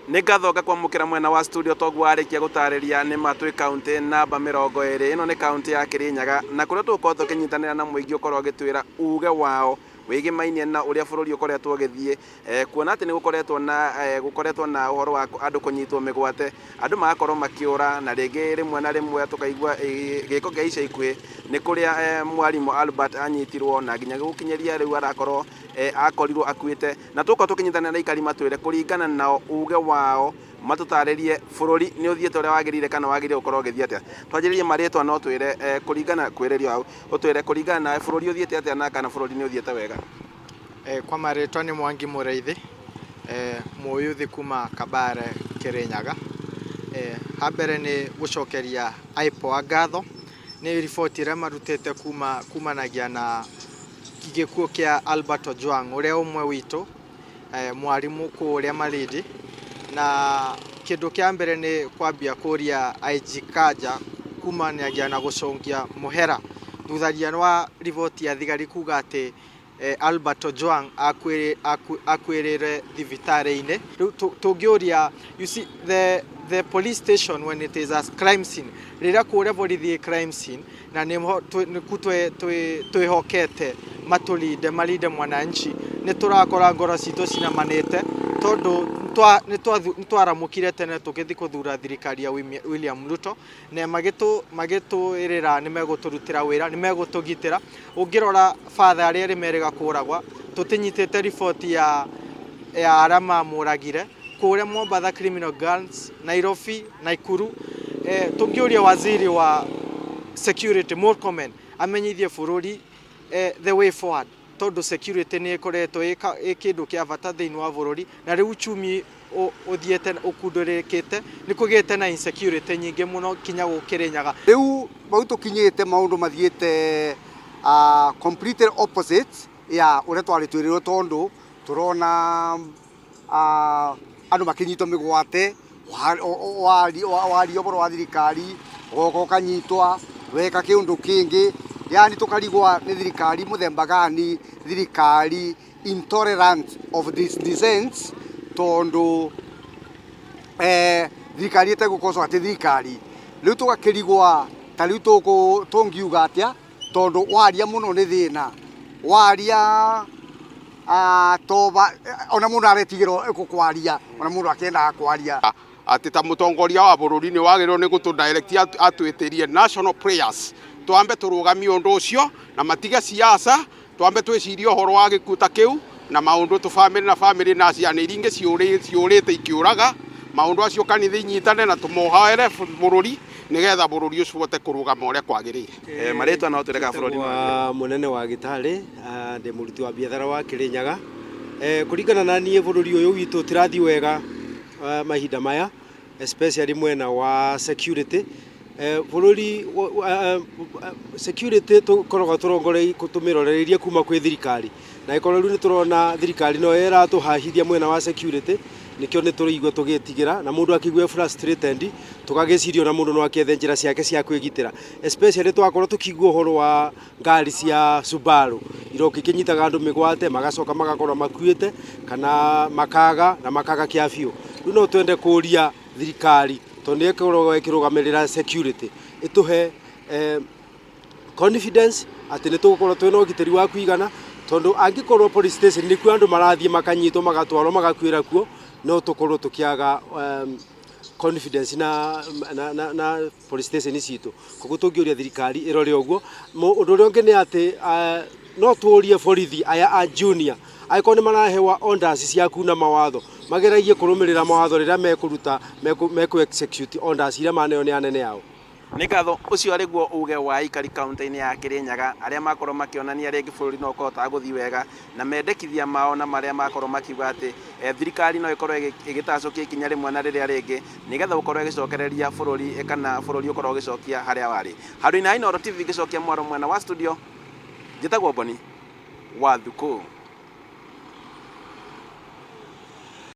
Nĩ ngatho ngakwamũkĩra mwena wa studio toguo warĩkia gũtarĩria nĩ ma twĩ kaunti namba 20. Ĩno nĩ kaunti ya Kĩrĩnyaga, na kũrĩa tũgũkorwo tũkĩnyitanĩra na mũingĩ ũkorwo ũgĩtwĩra uge wao wĩgĩmainie na ũrĩa bũrũri ũkoretwo ũgĩthiĩ, kuona atĩ nĩ gũkoretwo na ũhoro wa andũ kũnyitwo mĩgwate, andũ magakorwo makĩũra, na rĩngĩ rĩmwe na rĩmwe tũkaigua gĩko kĩa ica ikuhĩ nĩ kũrĩa mwarimũ Albert anyitirwo na nginya gũkinyĩria rĩu arakorwo akorirwo akuĩte. Na tũgũkorwo tũkĩnyitanĩra na aikari matwĩre kũringana nao uge wao, matũtarĩrie bũrũri nĩ ũthiĩte ũrĩa wagĩrĩire kana wagĩrĩire gũkorwo ũgĩthiĩ atĩa. Twanjĩrĩrie marĩtwa, no twĩre kũringana kwĩrĩrio hau, ũtwĩre kũringana nawe bũrũri ũthiĩte atĩa na kana bũrũri nĩ ũthiĩte wega. Kwa marĩtwa nĩ Mwangi Mũrĩithi, mũyuthi kuma Kabare, Kĩrĩnyaga. Ha mbere nĩ gũcokeria IPOA ngatho nĩ riboti ĩrĩa marutĩte kumanagia na gĩkuũ kĩa Albert Ojwang, ũrĩa ũmwe witũ, mwarimũ kũrĩa Malindi. Na kĩndũ kĩa mbere nĩ kwambia kũria IG Kanja kumanagia na gũcũngia mũhera thutharia wa riboti ya thigari kuga atĩ Albert Ojwang akuĩrĩre thibitarĩ-inĩ. Rĩu tũngĩũria, you see, the police station, when it is a crime scene, rĩrĩa kũrĩa borithi crime scene na nĩho nĩku twĩhokete matũlinde, malinde mwananchi, nĩ tũrakora ngoro citũ cinamanĩte tondũ nĩ twaramũkire tene tũgĩthiĩ kũthura thirikari ya William Ruto na magĩtwĩrĩra nĩ megũtũrutĩra wĩra, nĩ megũtũgitĩra. Ũngĩrora batha arĩa erĩ merĩga kũragwa, tũtinyitĩte riboti ya arĩa mamũragire kũrĩa Mombatha, criminal gangs, Nairobi, Nakuru. Tũngĩũria waziri wa security Murkomen amenyithie bũrũri the way forward, tondũ security nĩ ĩkoretwo ĩ kĩndũ kĩa bata thĩinĩ wa bũrũri, na rĩu uchumi ũthiĩte ũkundũrĩkĩte, nĩ kũgĩte na insecurity nyingĩ mũno kinya gũkĩrĩnyaga. Rĩu bau tũkinyĩte maũndũ mathiĩte completely opposite ya ũrĩa twarĩ twĩrĩrwo, tondũ tũrona andũ makĩnyitwo mĩgwate, waria ũhoro wa thirikari ũgoka ũkanyitwa, weka kĩũndũ kĩngĩ, yani tũkarigwa nĩ thirikari mũthemba gani, thirikari intolerant of this dissent, tondũ thirikari ĩtegũkocwo atĩ thirikari rĩu tũgakĩrigwa ta rĩu tũngiuga atĩa, tondũ waria mũno nĩ thĩna, waria toba ona mũndũ aretigĩra kwaria, ona mũndũ akĩendaga kwaria. Atĩ ta mũtongoria wa bũrũri nĩ wagĩrĩirwo nĩ gũtũ direct atwĩtĩrie national prayers, twambe tũrũgamie ũndũ ũcio na matige siasa, twambe twĩcirie ũhoro wa gĩkuũ ta kĩu na maũndũ tũ famĩlĩ na famĩlĩ na ciana iria ingĩ ciũrĩte ikĩũraga maũndũ acio, kanitha inyitane na tũmohoere bũrũri nĩgetha bũrũri ũcio ũhote kũrũgama ũrĩa kwagĩrĩire. Marĩtwa no twĩre bũrũri. Wa mũnene wa gĩtarĩ, ndĩ mũruti wa biathara wa Kĩrĩnyaga. Kũringana na niĩ, bũrũri ũyũ witũ ũtirathiĩ wega mahinda maya, especially mwena wa security. Bũrũri security tũkoragwo tũrongoreirie tũmĩrorereirie kuma kwĩ thirikari, na ĩkorwo rĩu nĩ tũrona thirikari no ĩratũhahithia mwena wa security, nĩkĩo nĩ tũraigua tũgĩtigĩra na mũndũ akĩigua frustrated, tũgagĩciria ona mũndũ no akĩethe njĩra ciake cia kwĩgitĩra, especially twakorwo tũkĩigua ũhoro wa ngari cia Subaru iroka ikĩnyitaga andũ mĩgwate, magacoka magakorwo makuĩte kana makaga na makaga kĩa biũ. Rĩu no twende kũria thirikari, tondũ nĩ ĩkoragwo ĩkĩrũgamĩrĩra security, ĩtũhe confidence atĩ nĩ tũgũkorwo twĩna ũgitĩri wa kũigana, tondũ angĩkorwo police station nĩkuo andũ marathiĩ makanyitwo, magatwarwo, magakuĩra kuo, no tũkorwo tũkĩaga confidence na police station citũ. Koguo tũngĩũria thirikari ĩrore ũguo. Ũndũ ũrĩa ũngĩ nĩ atĩ no tũrie borithi aya a junior, angĩkorwo nĩ marahewa orders cia kuna mawatho, mageragie kũrũmĩrĩra mawatho rĩrĩa mekũruta mekũ execute orders iria maneo nĩ anene ao. Nĩ ngatho. Ũcio arĩ guo uge wa aikari kaunti-inĩ ya Kĩrĩnyaga, arĩa makorwo makĩonania rĩngĩ bũrũri no ũkũhota gũthiĩ wega na mendekithia mao, na marĩa makorwo makiuga atĩ thirikari no ĩkorwo ĩgĩtacũkia ikinya rĩmwe na rĩrĩa rĩngĩ nĩgetha gũkorwo ĩgĩcokereria bũrũri kana bũrũri ũkorwo ũgĩcokia harĩa warĩ. Handũ-inĩ ha Inooro TV ngĩcokia mwaro mwena wa studio, njĩtagwo Boni wa Thukũ.